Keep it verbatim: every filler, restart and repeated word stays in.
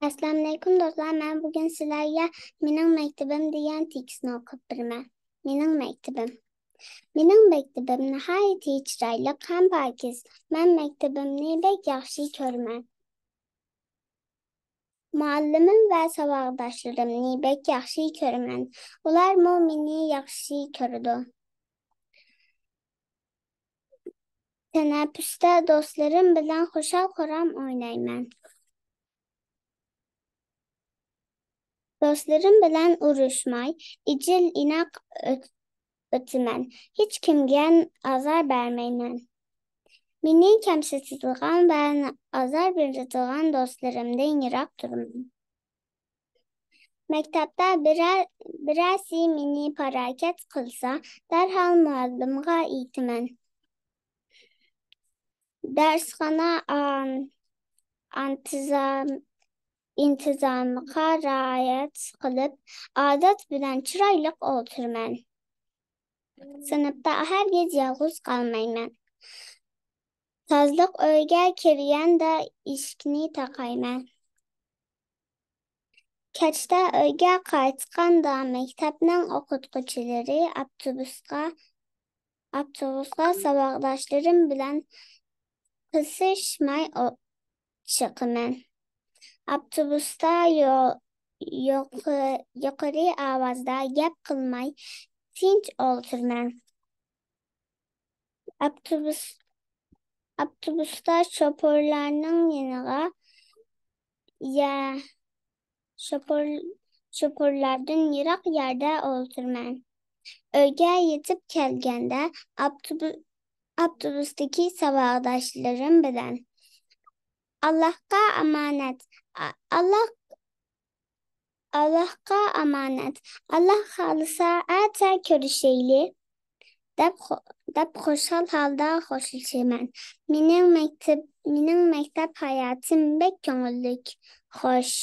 ئەسسالامۇئەلەيكۇم دوستلار، مەن بۈگۈن سىلەرگە مېنىڭ مەكتىبىم دېگەن تېكىستنى ئوقۇپ بېرىمەن. مېنىڭ مەكتىبىم. مېنىڭ مەكتىبىم ناھايىتى چىرايلىق ھەم پاكىز. مەن مەكتىبىمنى بەك ياخشى كۆرىمەن. مۇئەللىمىم ۋە ساۋاقداشلىرىمنى بەك ياخشى كۆرىمەن. ئۇلارمۇ مېنى ياخشى كۆرىدۇ. تەنەپپۇستە دوستلىرىم بىلەن خۇشال-خۇرام ئوينايمەن. دوستلىرىم بىلەن ئۇرۇشماي، ئىجىل-ئىناق ئۆت-، ئۆتىمەن. ھېچكىمگە ئازار بەرمەيمەن. مېنى كەمسىتىدىغان ۋە ئازار بېرىدىغان دوستلىرىمدىن يىراق تۇرىمەن. مەكتەپتە بىرەر، بىرەرسى مېنى پاراكەت قىلسا، دەرھال مۇئەللىمغا ئېيتىمەن. دەرسخانا ئان-، ئانتىزام-، ئىنتىزامىغا رىئايەت قىلىپ، ئادەت بىلەن چىرايلىق ئولتۇرىمەن. سىنىپتا ھەرگىز يالغۇز قالمايمەن. تازىلىق ئۆيگە كىرگەندە ئىشىكنى تاقايمەن. كەچتە ئۆيگە قايتقاندا مەكتەپنىڭ ئوقۇتقۇچىلىرى ئاپتوبۇسقا، ئاپتوبۇسقا ساۋاقداشلىرىم بىلەن قىسىشماي ئو-، چىقىمەن. ئاپتوبۇستا يو-، يوق-، يۇقىرى ئاۋازدا گەپ قىلماي تىنچ ئولتۇرىمەن. ئاپتوبۇس، ئاپتوبۇستا شوپۇرلارنىڭ يېنىغا، يە، شوپۇر-، شوپۇرلاردىن يىراق يەردە ئولتۇرىمەن. ئۆيگە يېتىپ كەلگەندە ئاپتوبۇ-، ئاپتوبۇستىكى ساۋاقداشلىرىم بىلەن. ئاللاھقا ئامانەت. ئا-، ئاللاھ، ئاللاھقا ئامانەت. ئاللاھ خالىسا ئەتە كۆرۈشەيلى، دەپ خۇ-، دەپ خۇشال ھالدا خوشلىشىمەن. مېنىڭ مەكتەپ، مېنىڭ مەكتەپ ھاياتىم بەك كۆڭۈللۈك، خوش.